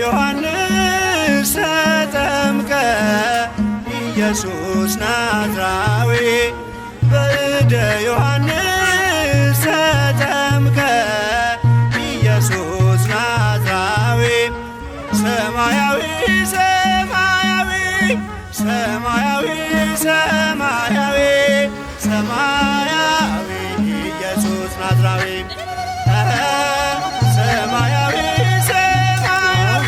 ዮሐንስ ተጠምቀ ኢየሱስ ናዝራዊ፣ በእደ ዮሐንስ ተጠምቀ ኢየሱስ ናዝራዊ። ሰማያዊ ሰማያዊ ሰማያዊ ሰማያዊ ሰማያዊ ኢየሱስ ናዝራዊ፣ ሰማያዊ ሰማያዊ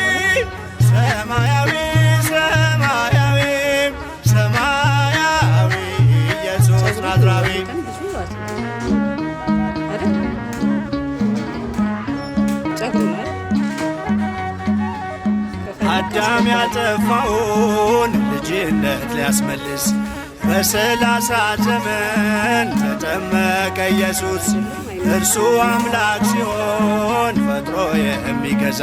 ሰማያዊ ሰማያዊ ሰማያዊ ኢየሱስ ናዝራዊ። ብዙ አይደል? ጸጉሩ ነው አይደል? አዳም ያጠፋውን ልጅነት ሊያስመልስ በ30 ዘመን ተጠመቀ ኢየሱስ። እርሱ አምላክ ሲሆን ፈጥሮ የሚገዛ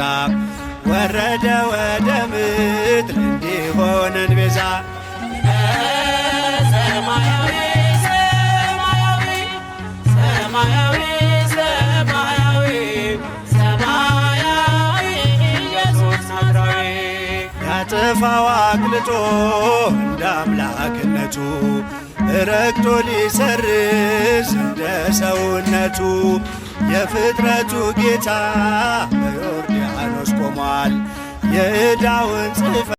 ወረደ ወደ ምድር እንዲሆነን ቤዛ። ሰማያዊ ሰማያዊ ሰማያዊ ሰማያዊ ሰማያዊ ኢየሱስ ናዝራዊ። ያጠፋው አቅልጦ እንደ አምላክነቱ ረግጦ ሊሰርዝ እንደ ሰውነቱ የፍጥረቱ ጌታ በዮርዳኖስ ቆሟል የዕዳውን ጽሕፈት